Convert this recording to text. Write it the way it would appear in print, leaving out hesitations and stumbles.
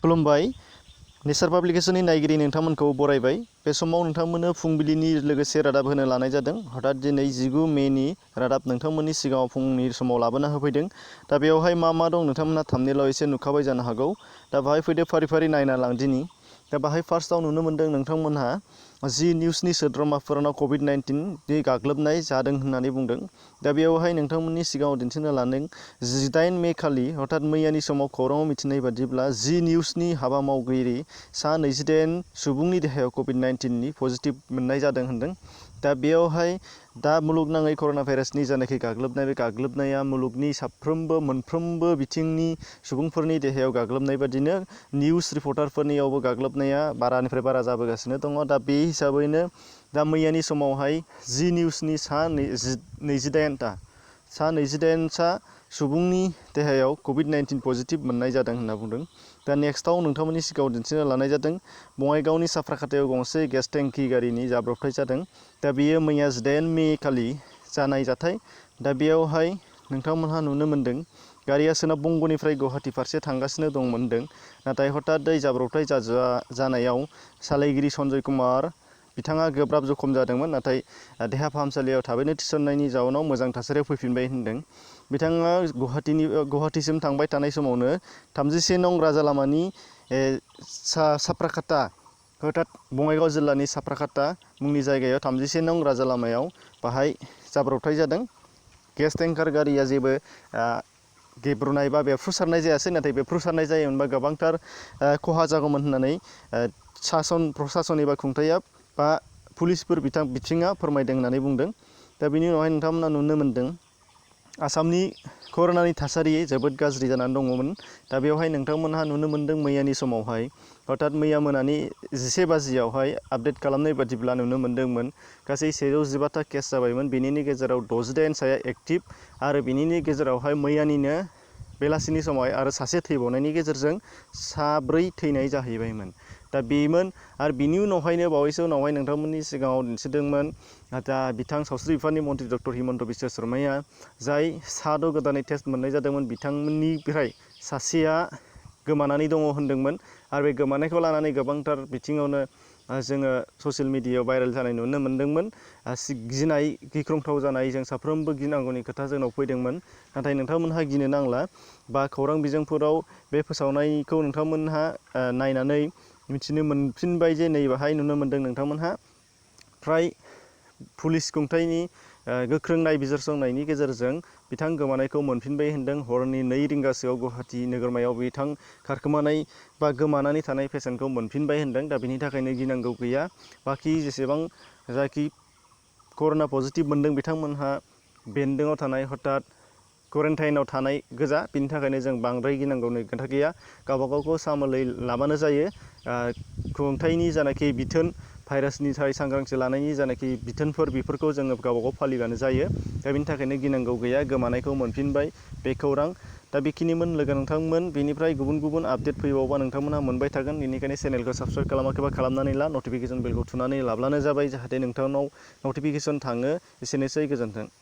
खुलुमबाय नेचार पाब्लिकेशननि नायगिरि नोंथांमोनखौ बरायबाय। बे समाव नोंथांमोननो फुंबिलिनि लोगोसे रादाब होनो लानाय जादों। हठात दिनै 19 मेनि रादाब नोंथांमोननि सिगाङाव फुंनि समाव लाबोना होफैदों। दा बेवहाय मा मा दं नोंथांमोनहा थाम्बनेइलाव एसे नुखाबाय जानो हागौ। दा बाहाय फैदो फारि फारि नायना लांदिनि। दा बाहाय फार्स्टआव नुनो मोन्दों नोंथांमोनहा जि निउसनि सोद्रोमाफोरनाव COVID-19 गाग्लोबनाय जादों होननानै बुंदों। दा बेवहाय नोंथांमोननि सिगाङाव दिन्थिनो लादों 18 मे खालि हठात मैयानि समाव खौराङाव मिथिनाय बादिब्ला जि निउसनि हाबा मावगिरि सा 28 सुबुंनि देहायाव COVID-19 पजिटिभ मोननाय जादों होनदों। दा बेयावहाय दा मुलुगनाङै कर'ना भाइरासनि जानाखि गाग्लोबनाय, बे गाग्लोबनाया मुलुगनि मोनफ्रोमबो बिथिंनि सुबुंफोरनि देहायाव गाग्लोबनाय बादिनो निउस रिपर्टारफोरनियावबो गाग्लोबनाया बारानिफ्राय बारा जाबोगासिनो दङ। दा बे हिसाबैनो दा मैयानि समावहाय जि निउसनि सा 28 सुबुंनि देहायाव COVID-19 पजिटिभ मोननाय जादों होनना बुंदों। दा नेक्स्टआव नोंथांमोननि सिगाङाव दिन्थिनो लानाय जादों बङाइगावनि साफ्राखाथायाव गंसे गेस टेंकि गारिनि जाब्रबथाय जादों। दा बेयो मैया 18 मे खालि जानाय जाथाय। दा बेयावहाय नोंथांमोनहा नुनो मोन्दों गारिया सोनाब बंग'निफ्राय गुवाहाटि फारसे थांगासिनो दंमोन। नाथाय हठात जाब्रबथाय जानायाव सालायगिरि सन्जय कुमार बिथाङा गोब्राब जखम जादोंमोन। नाथाय देहा फाहामसालियाव थाबैनो थिसननायनि जाउनाव मोजां थासारियाव फैफिनबाय होनदों। बिथाङा गुवाहाटिसिम थांबाय थानाय समावनो 31 नं राजा लामानि साफ्राखाता हठात बङाइगाव जिल्लानि साफ्राखाता मुंनि जायगायाव 31 नं राजा लामायाव बाहाय जाब्रबथाय जादों। गेस टेंकार गारिया जेबो गेब्रुनाय बा बेफ्रुसारनाय जायासै। नाथाय बेफ्रुसारनाय जायोमोनबा गोबांथार खहा जागौमोन होननानै प्रसासन एबा खुंथाया बा पुलिसफोर बिथिङा फोरमायदों होननानै बुंदों। दा बेनि उनावहाय नोंथांमोना नुनो मोन्दों आसामनि कर'नानि थासारि जोबोद गाज्रि जानानै दङमोन। दा बेवहाय नोंथांमोनहा नुनो मोन्दों मैयानि समावहाय हठात मैया मोनानि 11 बाजियावहाय आपडेट खालामनाय बादिब्ला नुनो मोन्दोंमोन गासै 115था केस जाबायमोन। बेनिनि गेजेराव 68 साया एक्टिभ आरो बेनिनि गेजेरावहाय मैयानिनो बेलासिनि समाव आरो सासे थैबावनायनि गेजेरजों 4 थैनाय जाहैबायमोन। दा बेमोन आरो बिनि उनावहायनो बावैसो उनावहाय नोंथांमोननि सिगाङाव दिन्थिदोंमोन दा बिथां सावस्रि बिफाननि मन्थ्रि डक्टर हिमन्त बिश्व शर्माया जाय 6 गोदानै टेस्ट मोननाय जादोंमोन बिथांमोननिफ्राय सासेया गोमानानै दङ होनदोंमोन। आरो बे गोमानायखौ लानानै गोबांथार बिथिङावनो जोङो ससियेल मिडियायाव भाइरेल जानाय नुनो मोन्दोंमोन। गिनाय गिख्रंथाव जानाय जों साफ्रोमबो गिनांगौनि खोथा जोंनाव फैदोंमोन। नाथाय नोंथांमोनहा गिनो नांला बा खौरां बिजोंफोराव बे फोसावनायखौ नोंथांमोनहा नायनानै मिथिनो मोनफिनबाय जे नै बाहाय नुनो मोन्दों नोंथांमोनहा फ्राय पुलिस खुंथायनि गोख्रों नायबिजिरसंनायनि गेजेरजों बिथां गोमानायखौ मोनफिनबाय होनदों। हरनि 2 रिंगासोआव गुवाहाटि नोगोरमायाव बिथां खारखोमानाय बा गोमानानै थानाय पेसेन्टखौ मोनफिनबाय होनदों। दा बिनि थाखायनो गिनांगौ गैया। बाखि जेसेबां जाखि कर'ना पजिटिभ मोनदों बिथांमोनहा बेन्दोंआव थानाय हठात क्वारेन्टाइनाव थानाय गोजा। बिनि थाखायनो जों बांद्राय गिनांगौनि खोथा गैया। गावबागावखौ सामोलै लाबानो जायो। खुंथायनि जानाखि बिथोन भाइरासनि थाखाय सांग्रांथि लानायनि जानाखि बिथोनफोर बेफोरखौ जोङो गावबागाव फालिबानो जायो। दा बिनि थाखायनो गिनांगौ गैया। गोमानायखौ मोनफिनबाय बे खौरां। दा बेखिनिमोन नोंथांमोन। बेनिफ्राय गुबुन आपडेट फैबावबा नोंथांमोनहा मोनबाय थागोन। बेनिखायनो चेनेलखौ साबस्क्राइब खालामाखैबा खालामनानै ला, नटिफिकेसन बेलखौ थुनानै लाब्लानो जाबाय जाहाथे नोंथांनाव नटिफिकेसन थाङो। एसेनोसै, गोजोन्थों।